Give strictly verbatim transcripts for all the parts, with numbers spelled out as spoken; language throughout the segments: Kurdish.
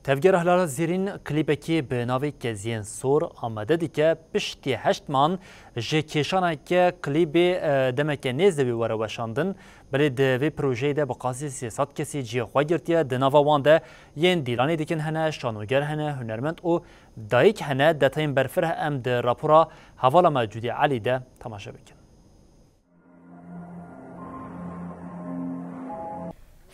Tevgera Hilala Zêrîn klîbekî bi navê Keziyên Sor amade dike. Piştî heşt man ji kêşaneke klîbê, e, demeke nêz de wê were weşandin. Belê di vê projeyê de bi qasî sê sed kesî cihê xwe girtiye. Di nava wan de yên dîlanê dikin hene, şanoger hene, hunermend û dayik hene. Detayên berfireh em di rapora hevala me Cudî Elî de temaşe bikin.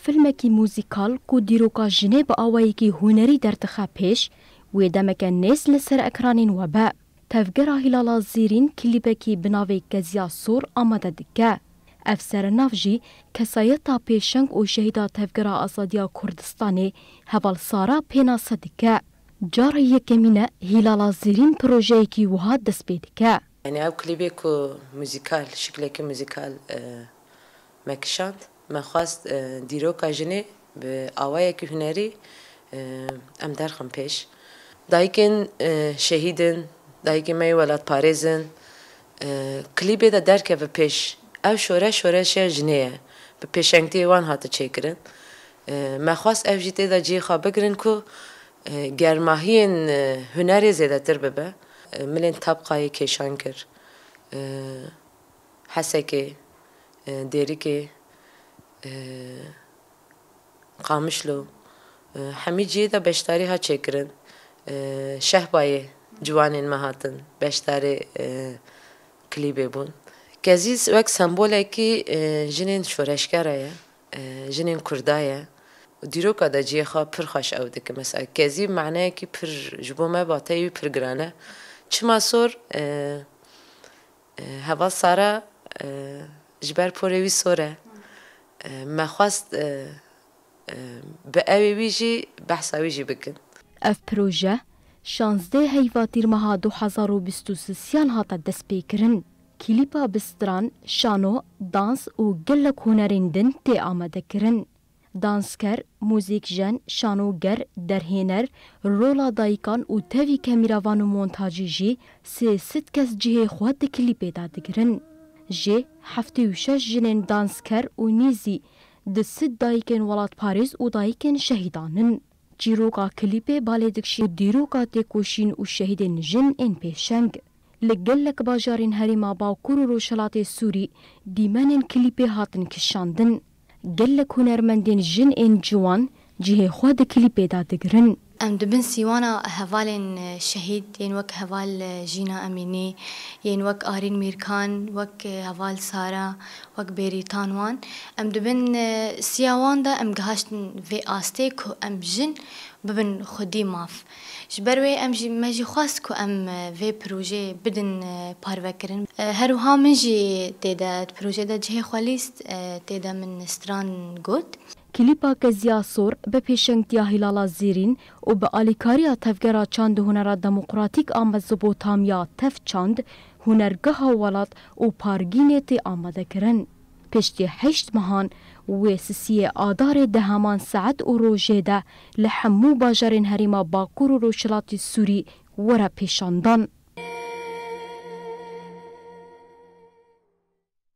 Filmekî muzîkal ku dîroka jinê bi awayekî hunerî derdixe pêş, wê demeke nêz li ser ekranên we be. Tevgera Hîlala Zêrîn klîbekî bi navê Keziya Sor amade dike. Ev serenav jî kesayeta pêşeng û şehîda Tevgera Azadiya Kurdistanê heval Sara pênase dike. Cara yekemîn e Hîlala Zêrîn projeyekî wiha dest pê dike. Yani ew klîbê ku muzîkal, şiklekî muzîkal, e, me kişand, me xwest, e, dîroka jinê bi awayekî hunerî, e, em derxin pêş. Dayikên, e, şehîd in, dayikên me yê welatparêz in, e, klîbê de derkeve pêş. Ev şoreş, şoreşa jinê ye. Bi pêşengtiyê wan hate çêkirin. E, me xwest ev jî tê de cihê xwe bigirin ku, e, germahiyên, e, hunerê zêdetir bibe. E, milên Tebqayê kêşan kir. E, Hesekê, e, Dêrikê, e, Qamişlo, e, hemî cihê de beşdarî hat çêkirin. E, Şehbayê ciwanên me hatin beşdarê, e, klîbê bûn. Kezî wek sembolekî, e, jinên şoreşgera ye, e, jinên Kurda ye. Dîroka de cihê xwe pir xweş ew dike. Mesela Kezî maneyekî pir ji bo me vateyê wî pir giran e. Çima sor? E, E, Heval Sara, e, ji ber porê wî sor e. E, me xwest, e, e, bi ewê wî jî behsa wî jî bikin. Ev proje şazdeh heyva tîrmeha du hezar û bîst û sisiyan hate destpêkirin. Klîpa bi stran, şano, dans û gelek hunerên din tê amadekirin. Dansker, muzîkjen, şanoger, derhêner, rola dayikan û tevî kemîravan û montacî jî sê sed kes cihê xwe di klîpê de digirin. Jê heftê û şeş jinên dansker û nîzî du sed dayikên welatparêz û dayikên şehîdan in. Çîroka klîpê balê dikişî dîroka têkoşîn û şehîdên jin ên pêşeng. Li gelek bajarên herêma Bakur û Rojhilatê Sûrî dîmenên klîpê hatin kişandin. Gelek hunermendên jin ên ciwan cihê xwe di klîpê de digirin. Em di bin sîwana hevalên, e, şehîd yên wek heval, e, Jîna Emînî, yên wek Arîn Mîrkan, wek, e, heval Sara, wek Bêrîtan wan. Em di bin, e, siya wan de em gihaştin vê astê ku em jin bibin xwedî maf. Ji ber wê em jî, me jî xwest ku em, e, vê projeyê bidin, e, parvekirin. E, her wiha min jî tê de, di projeyê de cihê xwe lîst, e, tê de min stran got. Klîpa Keziya Sor bi pêşengtiya Hîlala Zêrîn û bi alîkariya Tevgera Çand û Hunera Demokratîk a Mezopotamya, TEVÇAND, Hunergeha Welat û Pargînê tê amadekirin. Piştî heşt mehan wê sisiyê Adarê di heman saet û rojê de li hemû bajarên herêma Bakur û Rojhilatê Sûrî were pêşandan.